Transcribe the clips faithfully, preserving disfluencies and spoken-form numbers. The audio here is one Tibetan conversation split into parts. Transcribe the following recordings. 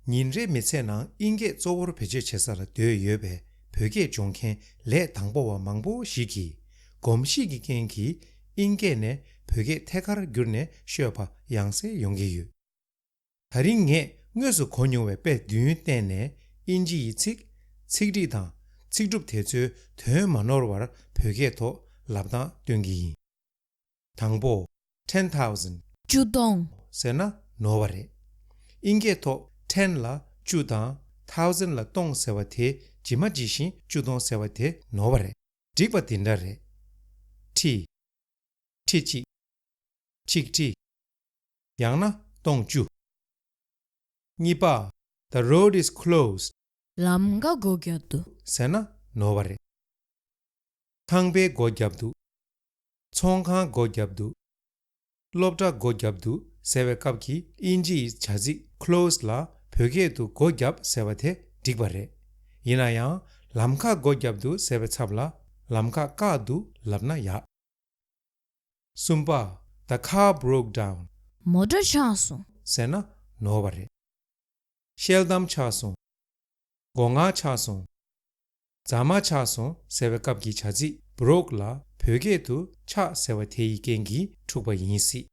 ཉིན་རེའི་མི་ཚེ་ནང་དབྱིན་སྐད་གཙོ་བོར་བེད་སྤྱོད་བྱེད་ས་ལ་སྡོད་ཡོད་པའི་བོད་སྐད་སྦྱོང་མཁན་ལས་དང་པོ་བ་མང་པོ་ཞིག་གིས་གོམས་གཤིས་ཀྱི་རྐྱེན་གྱིས་དབྱིན་སྐད་ནས་བོད་སྐད་ཐད་ཀར་བསྒྱུར་ནས་ཤོད་པ་ཡང་སེ་ཡོང་གི་ཡོད། ད་རིང་ངས་དངོས་སུ་གོ་མྱོང་བའི་དཔེ་བདུན་བསྟན་ནས་དབྱིན་ཇི་ཡི་ཚིག་ཚིག་སྒྲིག་དང་ཚིག་གྲུབ་དེ་ཚོའི་དོན་མ་ནོར་བར་བོད་སྐད་ཐོག་ལབ་སྟངས་སྟོན་གྱི་ཡིན། དང་པོ། ten thousand། བཅུ་སྟོང་། ཟེར་ན་ནོར་བ་རེད། དབྱིན་སྐད་ཐོག་ten་ལ་བཅུ་དང་thousand་ལ་སྟོང་ཟེར་བ་དེ་ཇི་མ་ཇི་བཞིན་བཅུ་སྟོང་ཟེར་བ་དེ་ནོར་བ་རེད། འགྲིག་པ་འདི་འདྲ་རེད། ཁྲི། ཁྲི་གཅིག་ཆིག་ཁྲི། ཡང་ན་སྟོང་བཅུ། གཉིས་པ། The road is closed། ལམ་ཁ་སྒོ་བརྒྱབ་འདུག་ཟེར་ན་ནོར་བ་རེད། ཁང་པའི་སྒོ་བརྒྱབ་འདུག་ཚོང་ཁང་སྒོ་བརྒྱབ་འདུག་སློབ་གྲྭ་སྒོ་བརྒྱབ་འདུག་ཟེར་བའི་སྐབས་ཀྱི་དབྱིན་ཇི་ཡི་བྱ་ཚིག་close་ལ་བོད་སྐད་དུ་སྒོ་བརྒྱབ་ཟེར་བ་དེ་འགྲིག་པ་རེད། ཡིན་ན་ཡང་ལམ་ཁ་སྒོ་བརྒྱབ་འདུག་ཟེར་བའི་ཚབ་ལ་ལམ་ཁ་བཀག་འདུག་ལབ་ན་ཡག་གསུམ་པ། The car broke down། མོ་ཊ་ཆག་སོང་། ཟེར་ན་ནོར་བ་རེད། ཤེལ་དམ་ཆག་སོང་། སྒོ་ང་ཆག་སོང་། རྫ་མ་ཆག་སོང་ཟེར་བའི་སྐབས་ཀྱི་བྱ་ཚིག་broke་ལ་བོད་སྐད་དུ་ཆག་ཟེར་བ་དེ་ཡི་རྐྱེན་གྱིས་འཁྲུག་པ་ཡིན་སྲིད།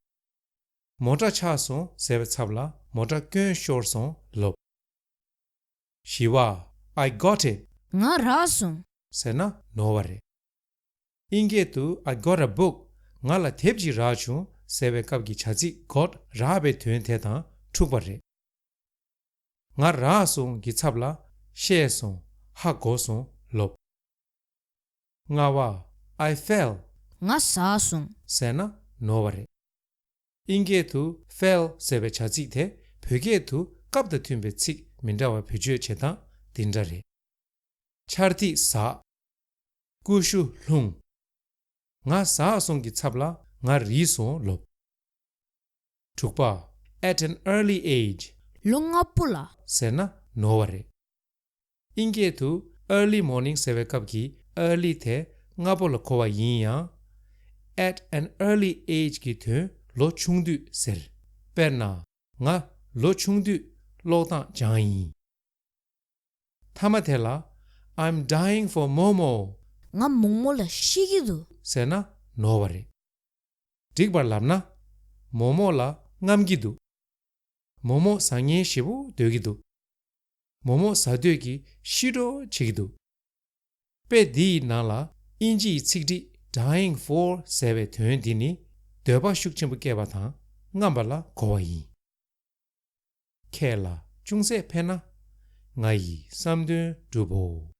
མོ་ཊ་ཆག་སོང་ཟེར་བའི་ཚབ་ལ་མོ་ཊ་སྐྱོན་ཤོར་སོང་ལབ། བཞི་པ། I got it། ང་རག་སོང་། ཟེར་ན་ནོར་བ་རེད། དབྱིན་སྐད་དུ་I got a book། ང་ལ་དེབ་ཅིག་རག་བྱུང་ཟེར་བའི་སྐབས་ཀྱི་བྱ་ཚིག་got་རག་པའི་དོན་དེ་དང་འཁྲུག་པ་རེད། ང་རག་སོང་གི་ཚབ་ལ་ཤེས་སོང་། ཧ་གོ་སོང་ལབ། ལྔ་པ། I fell། ང་ཟགས་སོང་། ཟེར་ན་ནོར་བ་རེད། དབྱིན་སྐད་དུ་fell་ཟེར་བའི་བྱ་ཚིག་དེ་བོད་སྐད་དུ་སྐབས་དང་མཐུན་པའི་ཚིག་མི་འདྲ་བ་བེད་སྤྱོད་བྱེད་སྟངས་འདི་འདྲ་རེད། ཆར་ཐིགས་ཟགས། ཀུ་ཤུ་ལྷུང་། ང་ཟགས་སོང་གི་ཚབ་ལ་ང་རིལ་སོང་ལབ། དྲུག་པ། At an early age། ལོ་སྔ་པོ་ལ། ཟེར་ན་ནོར་བ་རེད། དབྱིན་སྐད་དུ་early morning་ཟེར་བའི་སྐབས་ཀྱི་early་དེ་སྔ་པོ་ལ་གོ་བ་ཡིན་ཡང་། At an early age་གི་དོན་ལོ་ཆུང་དུས་ཟེར། དཔེར་ན། ང་ལོ་ཆུང་དུས་གློག་བཏང་སྦྱངས་ཡིན། མཐའ་མ་དེ་ལ། I'm dying for Momo། ང་མོག་མོག་ལ་ཤི་གི་འདུག་ཟེར་ན་ནོར་བ་རེད། འགྲིག་པར་ལབ་ན། མོག་མོག་ལ་རྔམ་གྱི་འདུག་མོག་མོག་ཟ་མཁན་ཞེ་པོ་འདོད་ཀྱི་འདུག་མོག་མོག་ཟ་འདོད་ཀྱིས་ཤི་འགྲོ་བྱེད་ཀྱི་འདུག་དཔེ་འདི་ཡི་ནང་ལ་དབྱིན་ཇི་ཡི་ཚིག་སྒྲིག་dying for་ཟེར་བའི་དོན་འདི་ནི་འདོད་པ་ཤུགས་ཆེན་པོ་སྐྱེས་པ་དང་རྔམ་པ་ལ་གོ་བ་ཡིན། ཁྱེད་ལ་ཅུང་ཟད་ཕན་ན། ང་ཡི་བསམ་དོན་འགྲུབ་བོ།